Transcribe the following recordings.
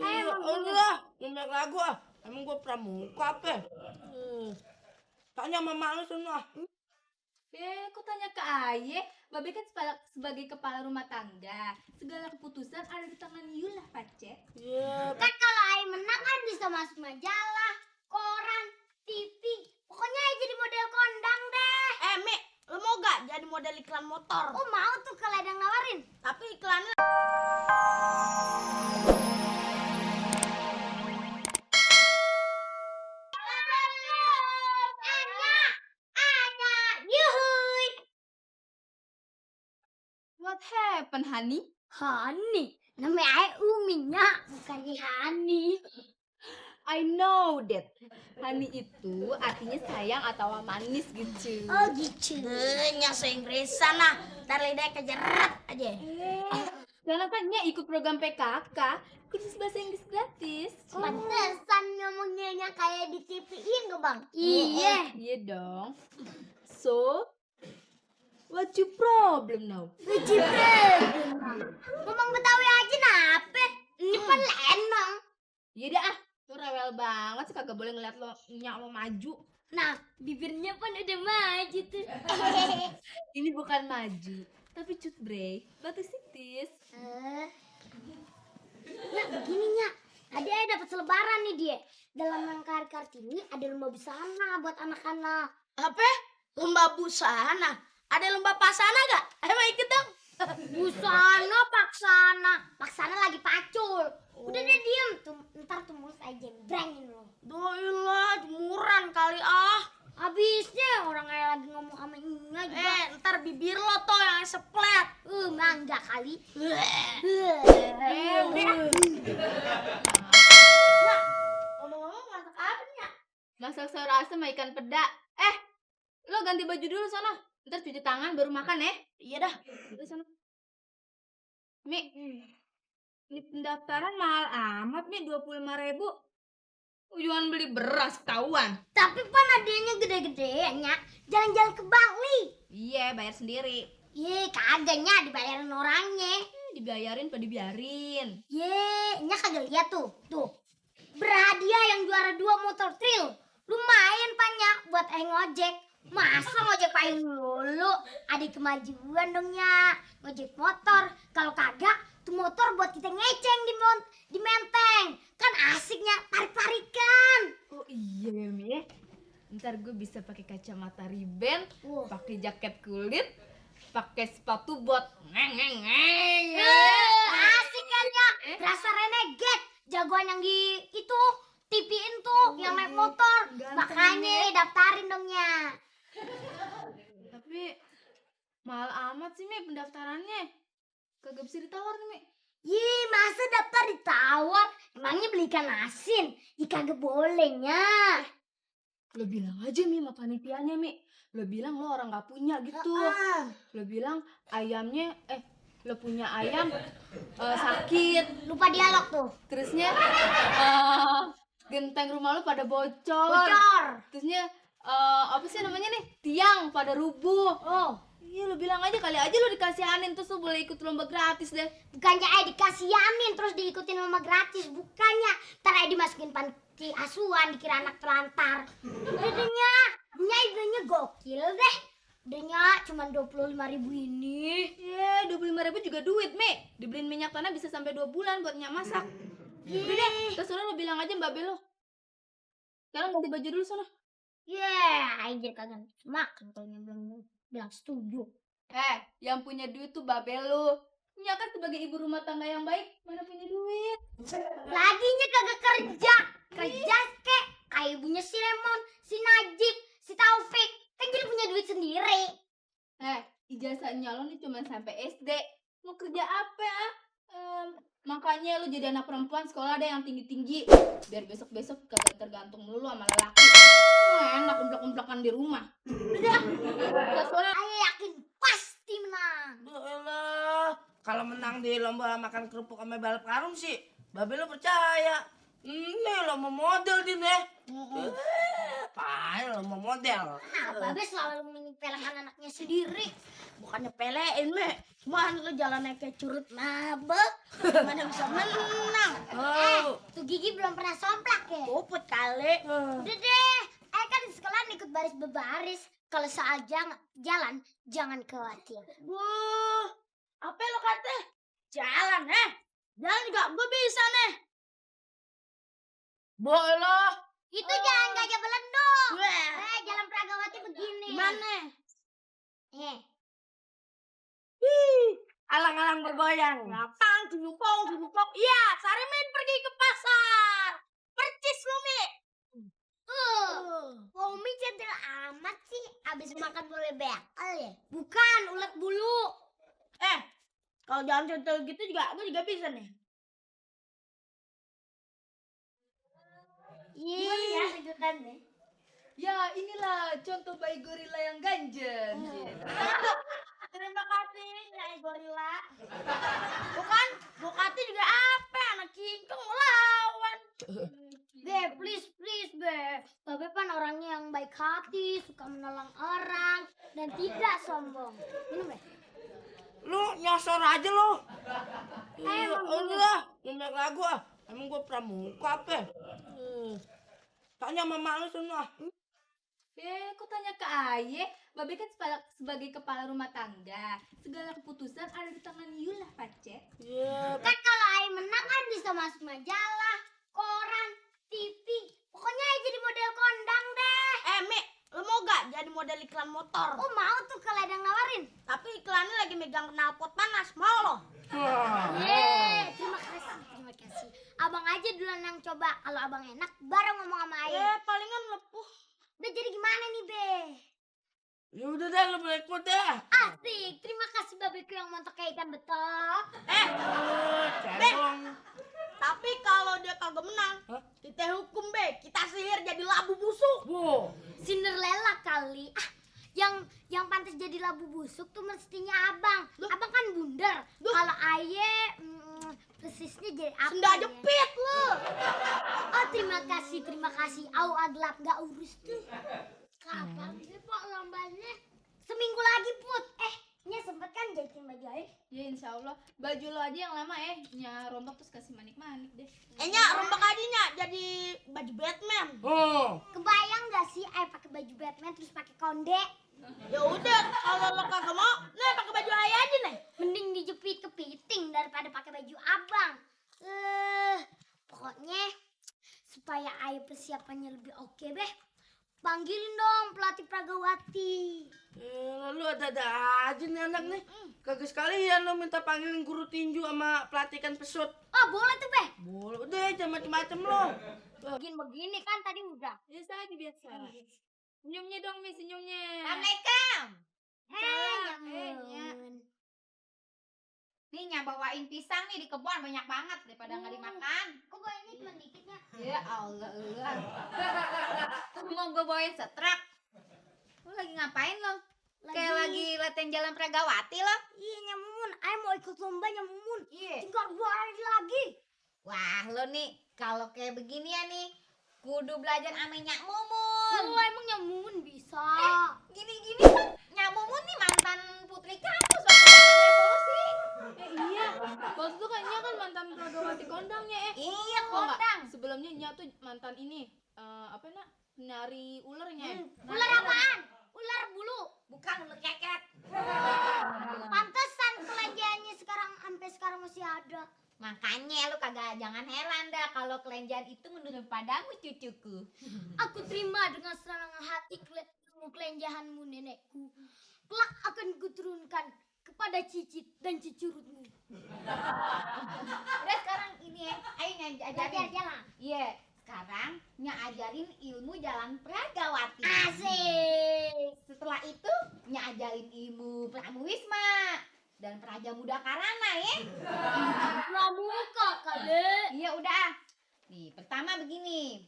Allah, nyemek lagu ah. Emang gue pramuka apa? Tanya mama lu semua. Kok tanya ke Aye? Babe kan sebagai kepala rumah tangga. Segala keputusan ada di tangan you lah, Pace. Kan kalau Aye menang kan bisa masuk majalah, koran, TV. Pokoknya Aye jadi model kondang deh. Mi, lu mau gak jadi model iklan motor? Oh mau tuh kalau ada yang nawarin. Tapi iklannya What happened, honey? Hani, namanya Aye Uminya, bukannya Hani. I know that. Honey itu artinya sayang atau manis gitu. Oh gitu. nyasa Inggrisan lah. Ntar lidahnya kejerat aja. Karena kan Nya ikut program PKK, kursus bahasa Inggris gratis. Pantesan ngomongnya kayak di TV-in ke Bang. Iya dong. So, what your problem now? Ngomong Betawi aja nape? Ini kan lenong. Iya dah ah, lu rewel banget sih, kagak boleh ngeliat lo Nya lo maju. Nah, bibirnya pun udah maju tuh. Ini bukan maju, tapi cut bre, batu sitis. Nah, begini Nya. Tadi Aye dapat selebaran nih dia. Dalam rangka Kartini ada lomba busana buat anak-anak. Apa? Lomba busana? Ada lomba pasana gak? Emang ikut dong? Busana paksana lagi pacul. Udah deh diem tuh, ntar tuh mulut Aye jembrengin lo. Doilah, jemuran kali ah. Habisnya orang Aye lagi ngomong sama Nya juga. Ntar bibir lo tuh yang seplet. Mangga kali. Ngomong-ngomong masak apa nih? Masak sayur asem sama ikan peda. Lo ganti baju dulu sono. Ntar cuci tangan baru makan ya. Iya dah. Itu sono. Mi, ini pendaftaran mahal amat Mi, 25.000. Jangan beli beras ketahuan. Tapi pan adanya gede-gedean Nya. Jalan-jalan ke Bali. Iya, bayar sendiri. Kagak Nya, dibayarin orangnya. Dibayarin apa dibiarin? Nya kagak lihat tuh. Berhadiah yang juara 2 motor trail. Lumayan Pak Nya buat ngojek. Masa ngojek payung dulu? Ada kemajuan dong Nya. Ngojek motor. Kalau kagak, tuh motor buat kita ngeceng di menteng. Kan asiknya tarik-tarikan. Oh iya ya Mi ya. Ntar gue bisa pakai kacamata riben, pakai jaket kulit, pakai sepatu bot. Asik kan Nya. Berasa renegade. Jagoan yang di itu TV-in tuh yang naik motor. Makanya daftarin dong Nya. Tapi mahal amat sih Mi pendaftarannya. Kagak bisa ditawar nih Mi. Masa daftar ditawar? Emangnya beli ikan asin? Kagak boleh Nya. Lo bilang aja Mi sama panitianya Mi. Lo bilang lo orang gak punya gitu. Lo bilang ayamnya lo punya ayam sakit. Lupa dialog tuh. Terusnya genteng rumah lo pada bocor. Terusnya apa sih namanya nih? Tiang pada rubuh. Iya lo bilang aja, kali aja lo dikasihanin terus lo boleh ikut lomba gratis deh. Bukannya dikasihanin terus diikutin lomba gratis. Bukannya ntar dimasukin panti asuhan dikira anak telantar. Udahnya idenya gokil deh. Udahnya cuma 25.000 ini. 25.000 juga duit Mi. Dibeliin minyak tanah bisa sampai 2 bulan buat Nya masak. Udah deh, terserah lo bilang aja mbak Belo. Sekarang ganti baju dulu sana. Aja kagak makan kalau Nya bilang setuju. Yang punya duit tuh mbak Belo. Nya kan sebagai ibu rumah tangga yang baik, mana punya duit. Laginya kagak kerja. Kerja kayak ibunya si Lemon, si Najib, si Taufik. Kan jadi punya duit sendiri. Ijazahnya lo nih cuma sampai SD. Mau kerja apa? Makanya lo jadi anak perempuan sekolah deh yang tinggi-tinggi. Biar besok-besok kagak tergantung melulu sama lelaki. Enak umplak-umplakan di rumah. Udah. Ayo yakin pasti menang. Kalau menang di lomba makan kerupuk sama balap karung sih, Babe lo percaya. Ini lomba model din deh. Apaan lomba model? Babe selalu menyepelekan anaknya sendiri. Bukannya pelein, Me. Cuman lu jalannya kayak curut mabek, gimana bisa menang? Oh. Tuh Gigi belum pernah somplak ya? Puput kali. Udah deh, kan di sekolah ikut baris berbaris. Kalau soal jalan, jangan khawatir. Wuh, apa lo kata? Jalan, jalan juga gue bisa nih. Boleh lah. Itu jalan Gajah Belendung. Wah, Jalan Pragawati begini. gimana? Alang-alang bergoyang. Lapang, tunjupong. Iya, Sarimin pergi ke pasar. Percis lu, Mi. Umi centil amat sih. Abis makan boleh bekel ya? Bukan, ulet bulu. Kalau jalan centil gitu juga, gue juga bisa nih. Gimana ya tunjukannya? Ya inilah contoh bayi gorila yang ganjen. Terima kasih, Nyai Gorila. Bukan, Bukati juga apa? Anak kingkong melawan. Be, please, Be. Babe kan orangnya yang baik hati, suka menolong orang, dan tidak sombong. Minum, Be. Lu nyosor aja lu. Emang Udah, nyemek lagu ah. Emang gua pramuka apa? Tanya mama lu semua. Kok tanya ke Aye? Babe kan sebagai kepala rumah tangga. Segala keputusan ada di tangan Yulah, Pacet. Iya. Kan kalau Ai menang kan bisa masuk majalah, koran, TV. Pokoknya Ai jadi model kondang deh. Mi, lu mau gak jadi model iklan motor? Oh mau tuh kalau ada yang nawarin. Tapi iklannya lagi megang knalpot panas, mau lo? Wah. Terima kasih. Abang aja duluan yang coba. Kalau abang enak, baru ngomong sama Ai. Palingan lepuh. Udah jadi gimana nih, Be? Ya udah deh lu boleh ikut deh. Asik. Terima kasih babeku yang montok kayak ikan betok. Cebong. Tapi kalau dia kagak menang, Hah? kita hukum, Be. Kita sihir jadi labu busuk. Wow. Cinderella kali. Yang pantas jadi labu busuk tuh mestinya abang. Abang kan bundar. Kalau Aye persisnya jadi apa? Senda ya? jepit lu. Oh terima kasih. Au aglap gak urus tuh. Kapan sih Pak lombanya? Seminggu lagi Put. Nya sempet kan jahitin baju Aye? Ya insya Allah. Baju lo aja yang lama Nya rombak terus kasih manik-manik deh. Nya rombak adinya jadi baju Batman. Oh. Kebayang gak sih Aye pakai baju Batman terus pakai konde? Ya udah, kalau lo kagak mau, nih pakai baju ayah aja nih. Mending dijepit kepiting daripada pakai baju abang. Pokoknya supaya Aye persiapannya lebih oke Beh. Panggilin dong pelatih Pragawati. Lalu ada aja nih anak nih. Kagak sekalian lo minta panggilin guru tinju sama pelatih ikan pesut. Oh boleh tuh Beh. Boleh deh, jangan macem-macem lo. Begini kan tadi udah. Biasa aja biasa. Senyumnya dong Mi, senyumnya. Assalamualaikum. Nyamun. Nih Nya bawain pisang nih di kebun banyak banget daripada nggak dimakan. Kok bayarnya cuma dikitnya? Ya Allah Allah. Mau gue bawain setrak. Lu lagi ngapain lo? Kayak lagi latihan jalan Pragawati lo. Iya Nyamun, Aye mau ikut lomba Nyamun. Iya. Tinggal 2 hari lagi. Wah lo nih kalau kayak begini ya nih kudu belajar ame Nyak Mumun. Oh emang Nyamun bisa. Gini-gini kan Nyak Mumun nih mantan putri kampus waktu revolusi. Iya. Waktu itu kan Nya kan mantan Pragawati kondangnya Iya Oh, enggak. kondang. Sebelumnya Nya tuh mantan ini apa nak? Penari ulernya. Ular apaan? Ular bulu. Bukan ular keket. Pantesan kelenjaannya sampai sekarang masih ada. Makanya lu kagak jangan heran dah kalau kelenjar itu menurut padamu cucuku. Aku terima dengan senang hati kelenjahanmu nenekku. Kelak akan kuturunkan kepada cicit dan cicurutmu. Udah sekarang ini ya, ayo Nya ajarin. Jalan. Iya, sekarang Nya ajarin ilmu jalan Pragawati. Asik. Setelah itu Nya ajarin ilmu Pramuwisma dan Praja Muda Karana ya. Pramuka kali. Iya udah. Nih pertama begini,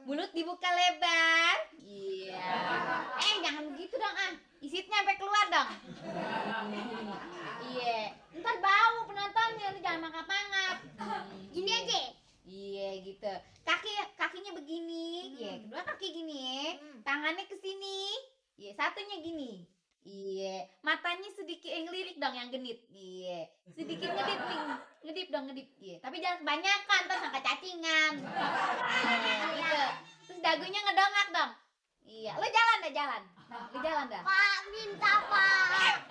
mulut dibuka lebar. Iya. Jangan begitu dong isitnya sampai keluar dong. Iya. Ntar bau penontonnya, lu jangan mangap-mangap. Gini aja. Iya gitu. Kakinya begini. Iya, kedua kaki gini. Tangannya ke sini. Iya, satunya gini. Iya, matanya sedikit ngelirik dong yang genit. Iya, sedikit ngedip nih. Ngedip dong, ngedip. Iya, tapi jangan kebanyakan, terus sangka cacingan. Iya, gitu. Terus dagunya ngedongak dong. Iya, lu jalan dah, jalan. Nah, lu jalan dah. Pak, minta Pak.